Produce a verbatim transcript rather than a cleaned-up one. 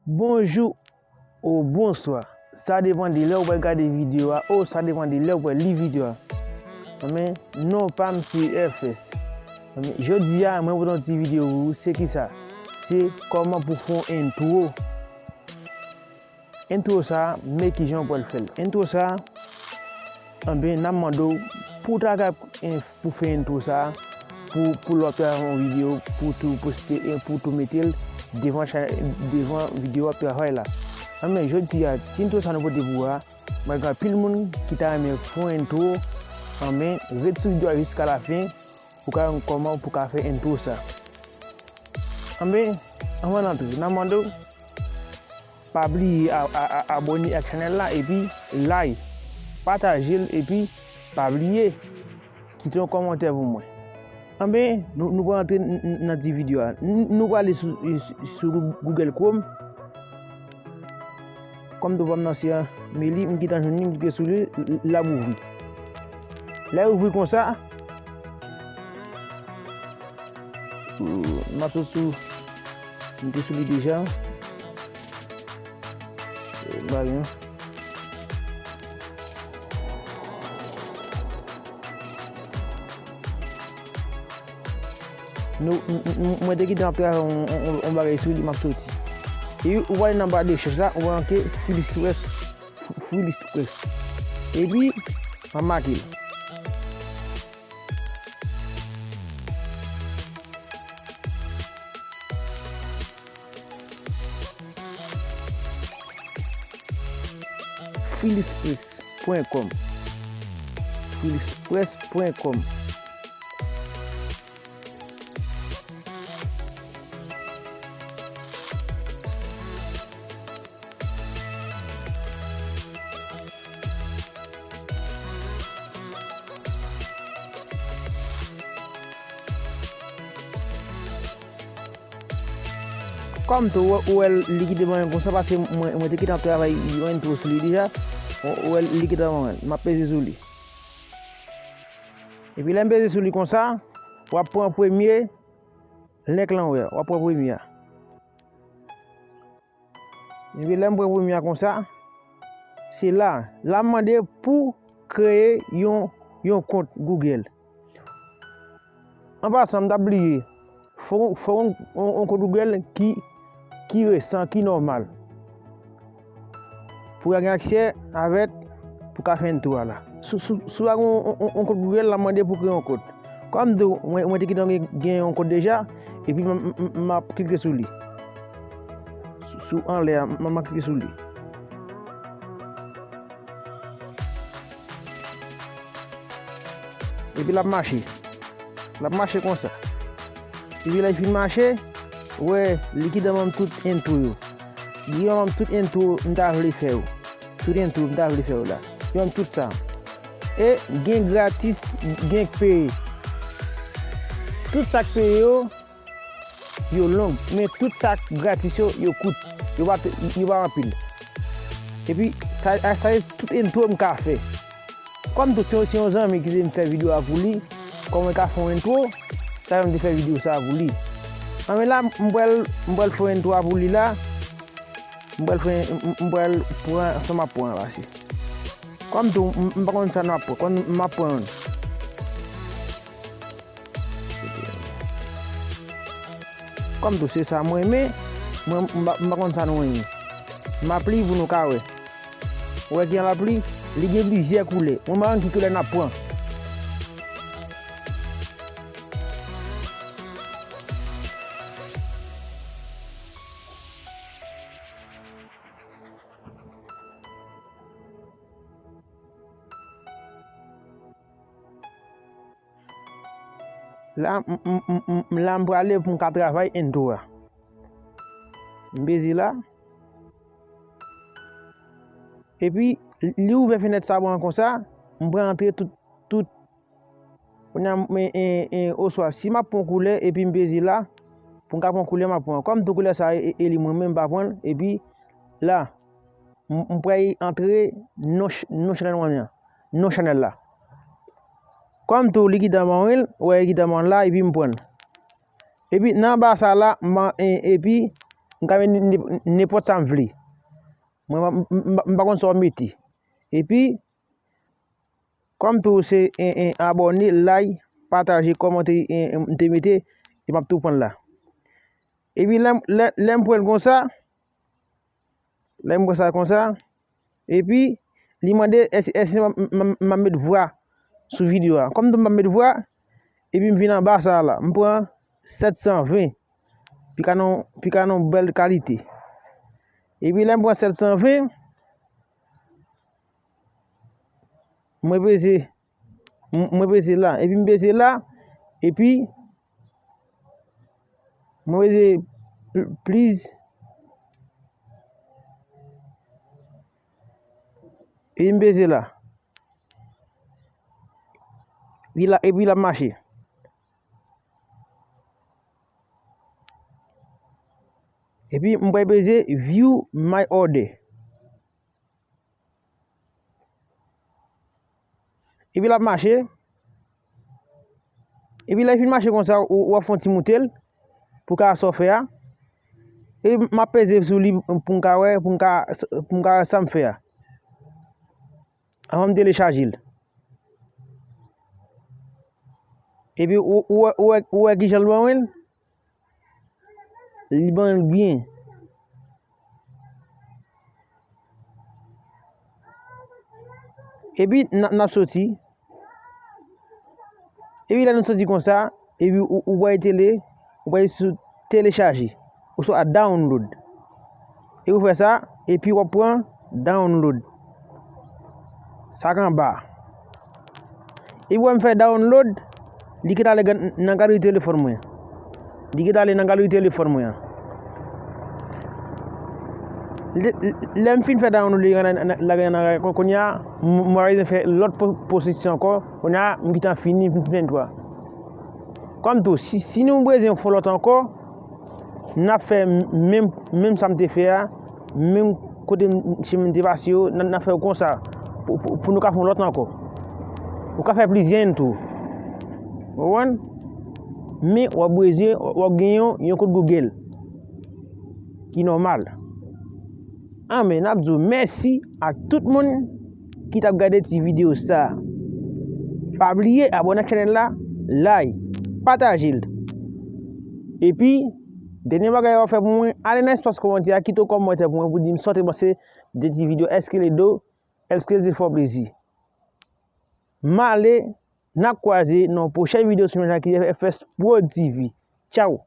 Bonjou ou bonswa. Sa depann de lè ou pral gade videyo a, ou sa depann de lè ou pral li videyo a. Men, non pa m se F S. Men, jodi a, mwen pote yon ti videyo pou ou, se kisa? Se kòman pou fè yon intro. Intro sa, men kijan ou pral fè l. Intro sa, anben, n ap mande w pou w ta ka, eh, pou fè intro sa, pou, pou lè w ap fè yon videyo, pou tou poste, eh, pou tou mete l devan cha-, devan videyo w ap travay la. Anben, jodi a, ti intro sa nou pote pou ou a, mwen gen anpil moun ki ta renmen fè yon intro, anben, ret sou videyo a jiska lafen, pou ka wè kòman pou ka fè intro sa. Anben, anvan n antre, n ap mande w, pa bliye a, a, a, abòne ak chanèl la, epi like, pataje l, epi pa bliye kite yon kòmantè pou mwen. Anben, nou, nou pral antre n, n, nan ti videyo a. N, nou prale sou, sou Google Chrome. Kòm tou pa m nan se Meli, m gentan jwenn li, m klike sou li, l, l ap ouvri. Lè l ouvri konsa, m ap sot sou, m te sou li deja. Bagay, hein. Nou, m, m, m, mwen te gentan ap travay yon, yon, yon, yon bagay sou li, m ap soti. E ou pral nan ba de rechèch la, ou pral make Freelance Press, Freelance Press. Epi, m ap make l. Freelance Press pwen kòm. Freelance Press pwen kòm. Kòm tou, ou wè, ou wè l, li kite ban mwen konsa, paske mwen, mwen te gentan travay yon intro sou li deja. Ou, ou wè l, li kite ban mwen. M ap peze sou li. Epi lè m peze sou li konsa, w ap pran premye link lan, ou wè, w ap pran premye a. Epi lè m pran premye a konsa, se la, la m mande pou kreye yon, yon kont Google. An pasan, m t ap bliye, fò, fò yon, yon, yon kont Google ki, ki resan, ki nòmal. Pou w gen aksè avèk, pou w ka fè intro a la. Si, si, si w pa gen yon, yon, yon kont Google, l ap mande pou w kreye yon kont. Kòm tou, mwen, mwen te gentan gen, gen yon kont deja, epi m, m, m, m ap klike sou li. Sou, sou anlè a, m, m ap klike sou li. Epi l ap mache. L ap mache konsa. Epi lè l fin mache, ou wè, li kite ban m tout intro yo. Li ban m tout intro m ta vle fè yo. Tout intro m ta vle fè yo la. Li ban m tout sa. E gen gratis, gen k peye. Tout sa k peye yo, yo long. Men tout sa k gratis yo, yo kout. Yo pa, yo pa anpil. Epi, sa, sa se tout intro m ka fè. Kòm tou se, se yon zanmi ki di m fè videyo a pou li, kòman l ka fè yon intro, sa fè m te fè videyo sa a pou li. Anben la, m pral, m pral fè yon intro a pou li la. M pral fè, m, m pral pran sa m ap pran an pase. Kòm tou, m, m pa konn sa nou ap pran. Kòm m ap pran youn. Kòm tou se sa mwen renmen, mwen, m pa, m pa konn sa nou renmen. M ap li pou nou ka wè. Ou wè ki jan l ap li? Li gen plizyè koulè. Mwen pa konn ki koulè n ap pran. La, m, m, m, m, la, m prale pou m ka travay intro a. M peze la. Epi, li ouvè fenèt sa ban mwen konsa, m pral antre tout, tout. Kounye a, men, en, en, oswa, si m ap pran koulè, epi m peze la, pou m ka pran koulè m ap pran. Kòm tou koulè sa, e, e, e li mwen menm, m pa pran l, epi la, m, m pral antre non ch-, non chanèl mwen an. Non chanèl la. Kòm tou li gentan ban mwen l, ou wè li gentan ban mwen l la, epi m pran l. Epi nan anba sa la, m, e, epi M ka met n-, n-, nenpòt sa m vle. Mwen, m, m, m, m pa konn sa w mete. Epi, kòm tou se en, en abòne, like, pataje, kòmante, en, en, m te mete, e m ap tou pran l la. Epi lè, lè, lè m pran l konsa, lè m pran sa konsa, epi li mande èske, èske m, m, m, m ap met vwa sou videyo a. Kòm tou m ap met vwa, epi m vin anba sa a la, m pran sèt san ven. Pika nan, pika nan bèl kalite. Epi lè m pran sèt san ven, mwen peze, m-, mwen peze la. Epi m peze la, epi mwen peze pl-, please. Epi m peze la. Epi la, epi l ap mache. Epi m pral peze view my order. Epi l ap mache. Epi lè l fin mache konsa, ou, w ap fè yon ti moute l pou w ka wè sa w fè a. E m ap peze sou li pou m ka wè, pou m ka, pou m ka wè sa m fè a. Anvan m telechaje l. Epi ou, ou, wè- ou, wè- ou wè kijan l ban mwen l? Li ban l byen. Epi n ap, n ap soti. Epi lè nou soti konsa, epi ou, ou pral tele, ou pral sou telechaje, oswa download. Epi ou fè sa, epi w ap pran download. Sa k anba a. Epi w wè m fè download, li gentan ale nan galri telefòn mwen. Li gentan ale nan galri telefòn mwen an. Lè, lè m fin fè download li, la gen nan, kounye a, m, m pa bezwen fè lòt po-, posesyon ankò. Kounye a, m gentan fini, m fin fè netwa. Kòm tou, si, si nou bezwen fè lòt ankò, n ap fè menm, menm sa m te fè a, menm kote m, chemen m te pase yo, n ap, n ap fè yo konsa, pou, pou, pou nou ka fè yon lòt ankò. Ou ka fè plizyè tou. Ou konprann? Men w ap bezwen, w ap gen yon, yon kont Google ki nòmal. Anben, n ap di w mèsi ak tout moun ki t ap gade ti videyo sa a. Pa bliye abòne ak chanèl la, like, pataje l. Epi, dènye bagay w ap fè pou mwen, ale nan espas kòmantè a, kite yon kòmantè pou mwen pou di m sa w te panse de ti videyo. Èske l ede w? Èske l te fè w plezi? M ale, n ap kwaze nan yon pwochèn videyo sou chanèl la ki F S Prod T V. Tchaw!